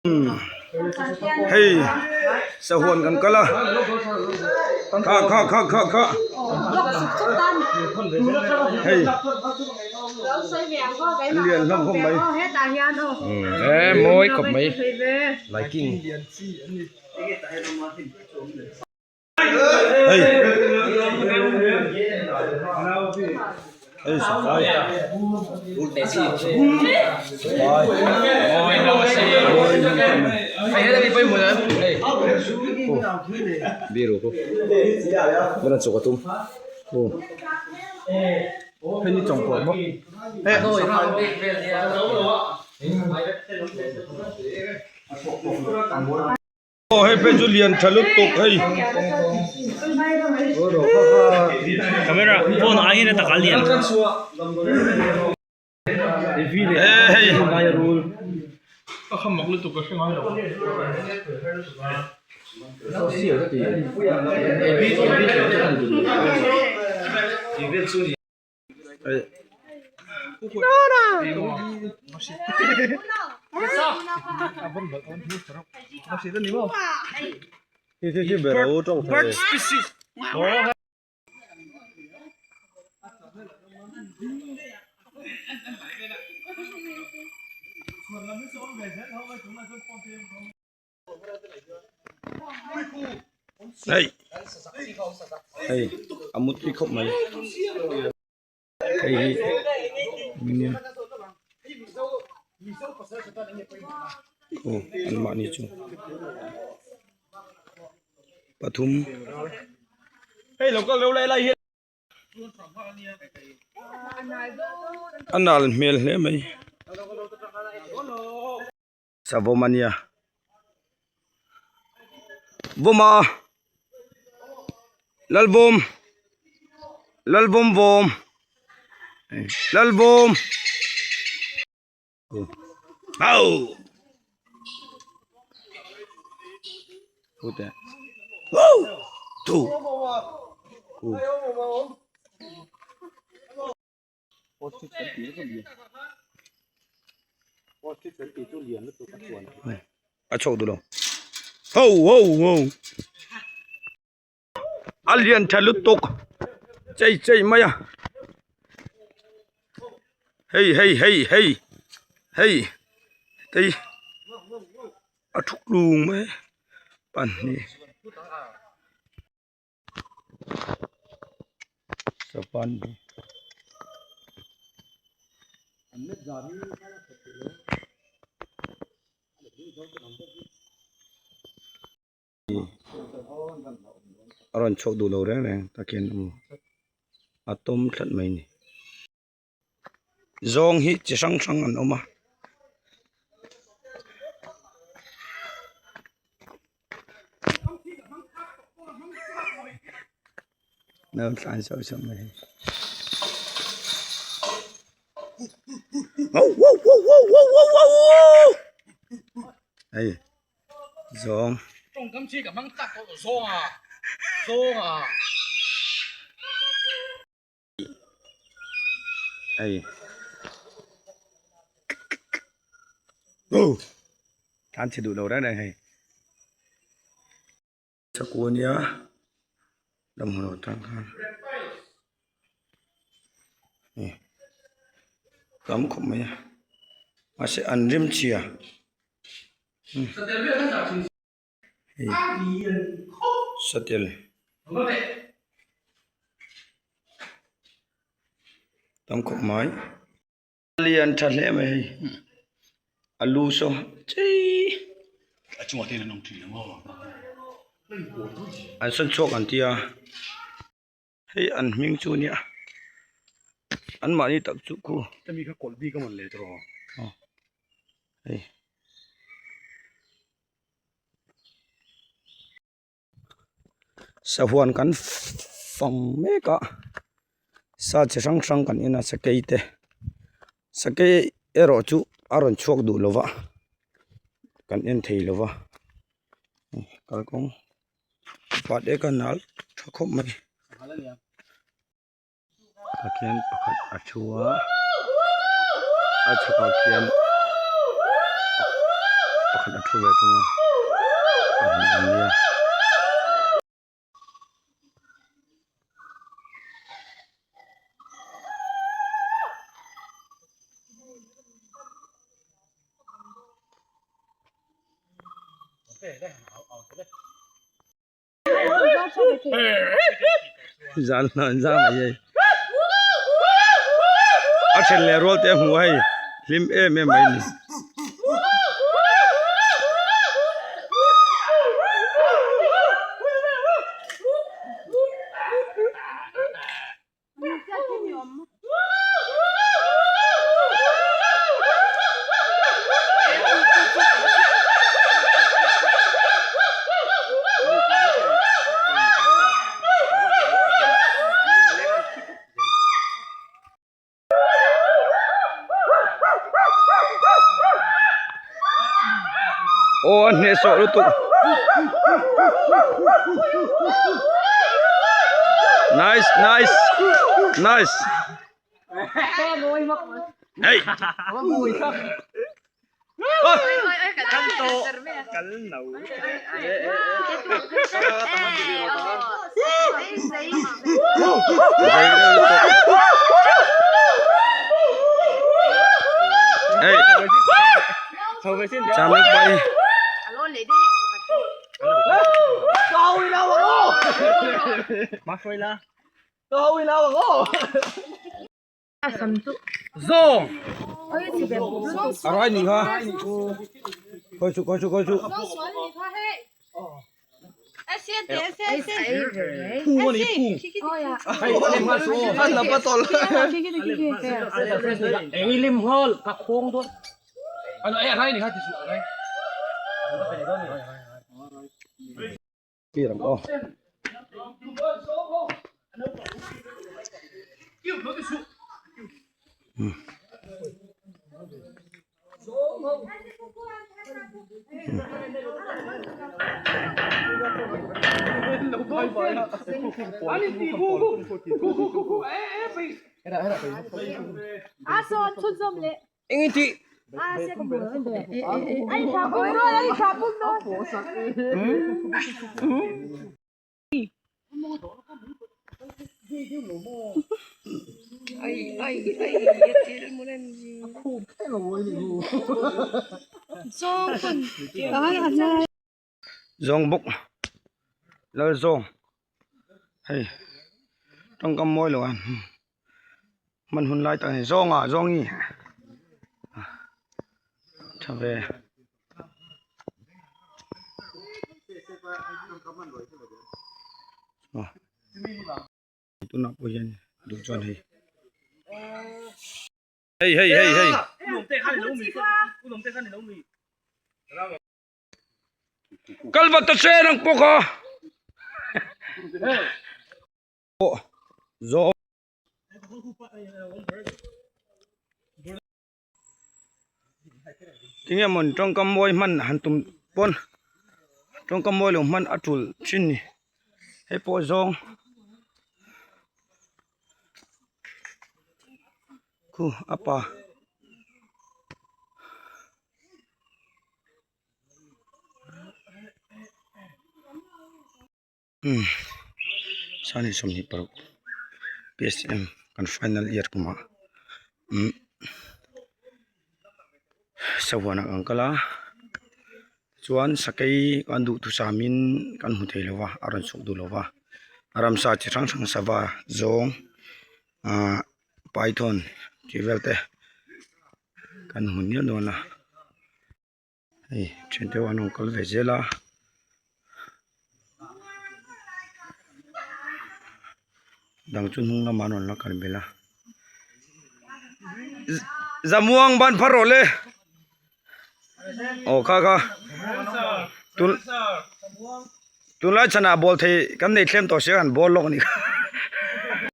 Hei sahuan kan kal a kha kha kha kha kha hei an lian hlawm khawp mai e mawi khawp mai lighting hei hei sakai biru khu hmana chuk a tum Aw hei phei chu lian tha lutuk hei. Camera phone ah hian a tak a lian. E hei. Bird species. Hei hei a mut tui khawp mai hei hi nia aw an mahni chu pathum a nal hmel hle mai. Savawm a nia vawma lalvawm lalvawm vawm lalvawm au thu A chho duh lo ho ho ho a lian tha lutuk chei chei mai a hei hei hei hei hei tei a thuk lung mai pahnih. Sapan a rawn chhuak duh lo reng reng takin a tawm thlat mai a ni zawng hi chi hrang hrang an awm a. Nawn tlan sauh sauh mai hei hei zawng hei tlan chhe duh lo reng reng hei chakua nia lam hun lo tan khan hei tam khawp mai a mahse an rim chhia hei satel tam khawp mai lian tha hle mai hei a lu saw chei an sawn chhuak an tia hei an hming chu nia an mahni tak chu khu hei. Sahuan kan fang mek a sa chi hrang hrang kan en a sakei te sakei erawh chu a rawn chhuak duh lo va kan en thei lo va kalkawng pat eka nal tha khawp mai. Pathian pakhat a thu a a chhakah khian. Pakhat a thu ve thung a pahnih an nia. Zan lo an zam mai hei a then leh rual te a hmu a hei hlim em em mai a ni. Aw a hnehsawh lutuk nice nice nice hey Hey. Chami pai. Zawng. A rai nih kha. Khawi chu khawi chu khawi chu. Phung ani phung. Clear ang aw. Zawng bawk lal zawng hei tawngkam mawi lo a hman hun lai tak a ni zawng ah zawng hi tha ve. Tunah pawh hian duh chuan hei hei hei hei hei. Kal vat ta che nang pawh kha. Pawh zawh. Tinge mawn tawngkam mawi hman han tum pawn tawngkam mawi lo hman a tul thin ni hei pawh zawng khu a pa. Umm sani 26 psm kan final year kumah umm sahuanah kan kal a chuan sakei kan duhthusamin kan hmu thei lo va a rawn chhuk duh lo va ramsa chi hrang hrang sava zawng ahh python tih vel te kan hmu nial dawn a. Hei thian te ho an rawn kal ve zel a dang chu hnung lamah an rawn la kal belh a zamuang ban phar rawh le aw kha kha tun tunlai chhanah bawl thei kan nei thlem tawh sia kan bawl lawk a ni kha.